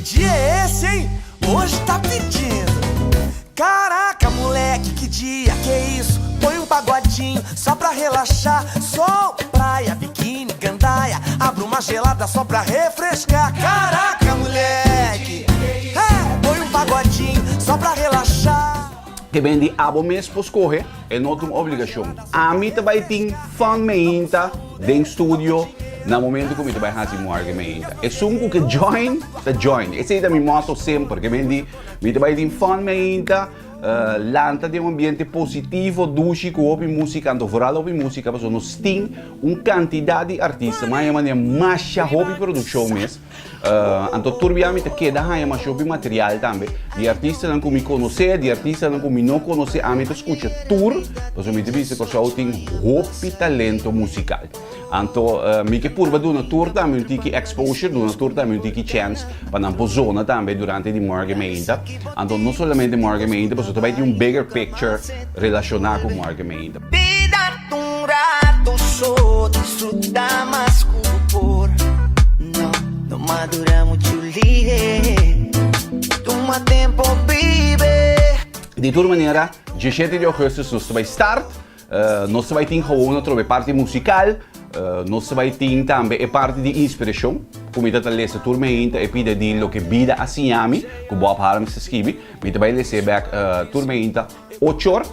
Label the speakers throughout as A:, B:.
A: dia é esse, hein? Hoje tá pedindo. Caraca, moleque, que dia que é isso? Põe um pagodinho só pra relaxar. Sol, praia, biquíni, gandaia. Abro uma gelada só pra refrescar. Caraca, moleque. É, põe um pagodinho só pra relaxar.
B: Ke men di abo mes por skohe, e no ta un obligashon. Ami ta bai tin fun meinta den studio na momento ku mi ta bai hasi Morgan meinta. Esun ku ke join, ta join. Esei ta mi motto semper. Ke men di mi ta bai tin fun meinta, lanta den un ambiente positivo, dushi ku hopi músika, anto vooral hopi músika pasobra nos tin un kantidat di artista, mas e manera masha hopi produkshon mes. Anto tur bia mi ta keda haña masha hopi material tambe di artistanan ku mi konosé, di artistanan ku mi no konosé. Ami ta skucha tur, pasobra mi ta bisa Kòrsou tin hopi talento musikal. Anto mi ke purba duna tur tambe un tiki exposure, duna tur tambe un tiki chèns pa nan por zona tambe durante di Morgan Meinta. Anto no solamente Morgan Meinta, pasobra ta bai tin un bigger picture relashoná ku Morgan Meinta.
A: Bida un rato so disfruta mas ku por No, no madura mucho lihe Tuma tempo bibe.
B: Di tur manera, diesshete di augustus nos ta bai start, nos ta bai tin gewoon atrobe e parti musical, nos ta bai tin tambe e parti di inspiracion, ku mi ta ta lesa tur meinta e pida di loke bida a siña mi, ku Bob Harms ta skibi, mi ta bai les'é bek tur meinta. Ochor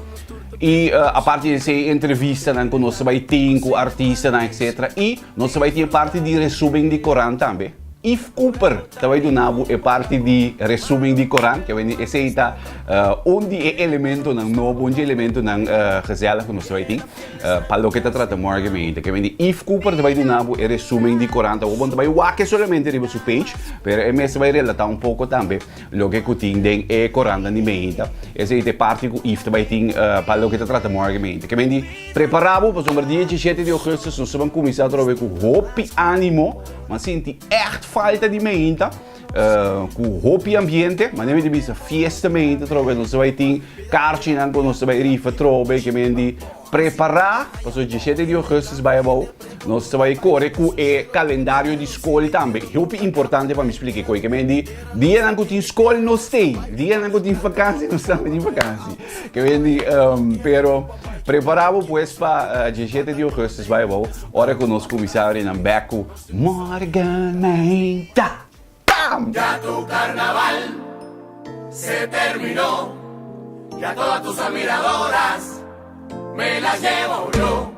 B: y aparte di esey entrevistanan cu nos ta bay tin cu artistanan etcetera y nos ta bay tin e parti di resumen di corant tambe. Yves Cooper ta bay duna bo e parti di resumen di corant ke bini esey ta un di e elementonan nobo, un di e elementonan gezellig cu nos ta bay tin pa loke ta trata Morgan Meinte. Ke bini Yves Cooper ta bay duna bo e resumen di corant awor bo no ta bay wak e solamente riba su page pero e mes ta bay relata un poco tambe. Loke ku tin den e korantan di meinta, esei ta e parti ku Yves ta bai tin pa loke ta trata morgen meinta. Ke men di prepará bo pasobra dia diesshete di ougùstus nos ta ban kuminsá atrobe ku hopi ánimo, ma sinti ègt falta di meinta, ku hopi ambiente, manera mi ta bisa fiesta meinta atrobe, nos ta bai tin karchinan ku nos ta bai rifa atrobe, ke men di Prepará, pasobra diesshete di ougùstus bai abou, nos ta bai kore ku e kalendario di skol tambe. Hopi importante pa mi splika e koi ke men di, dianan ku tin skol nos t'ei, dianan ku tin fakansi nos tambe tin fakansi. Ke men di, pero prepará bo pues pa diesshete di ougùstus bai abou, ora ku nos kuminsá rinan bèk ku Morgan Mainta! Pam!
C: Ya tu carnaval se terminó, ya todas tus admiradoras me las llevo yo.